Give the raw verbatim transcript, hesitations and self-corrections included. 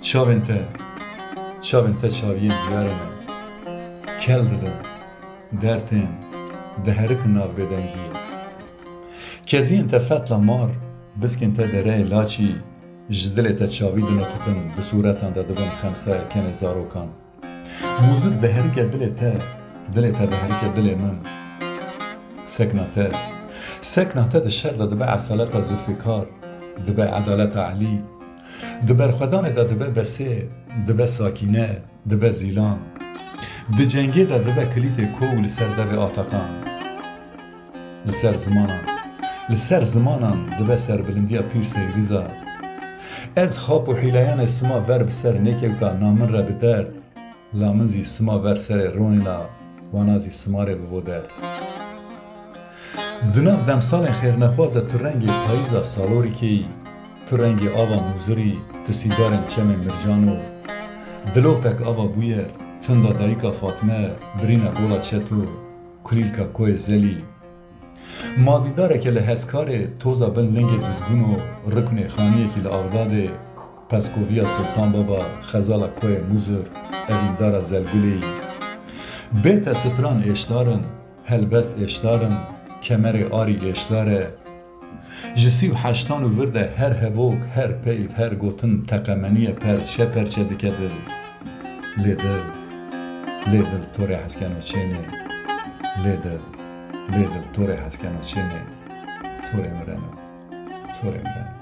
Çavên te, çavên te çaviyên diyarê ne. Kel didin, dertên, diherikin nav bêdengiyê. Keziyên te fetla mar, biskên te dereyê laçî, ji dilê te çavî dinoxitin, di sûretan de dibin xemsaya kenê zarokan. Mûzir diherike dilê te, dilê te diherike dilê min. Sekna te, sekna te di şer de dibe esaleta Zulfîkar, dibe edaleta Elî. Di berxwedanê de dibe Besê, dibe Sakîne, dibe Zîlan. Di cengê de dibe kilîtê ko û li ser devê Atakan. Li ser zimanan, li ser zimanan dibe serbilindiya Pîr Seyrîza. Ez xap û hîleyanê sima ver bi ser nêkewta, na min re bi derd, la min zî sima ver serê ronîna, wana zî simarê bibo derd. Di nav demsalên xêrnexwaz de tu rengê payîza Salorîkê yî, tu rengê ava Mûzirî, tu sîdarên çemê Mircano, dilopek ava Bûyer, finda dayika Fatme, birîna gola Çeto, kulîlka koyê Zelî. Mazîdareke li Hezkarê, toza bin lingê Dizgûno, riknê xaniyekî li Axdadê, pezkoviya Siltan Baba, xezala koyê Mûzir, evîndara Zelgulê yî. Bê te stran êşdar in, helbest êşdar in, kemerê arî êşdar e. Ji sî û heştan û vir de her hevok, her peyv, her gotin teqemeniye, perçe perçe dike dil. Lê dil, lê dil torê heskeno çênê. Lê dil, lê dil torê heskeno çênê. Torê mireno, torê mireno.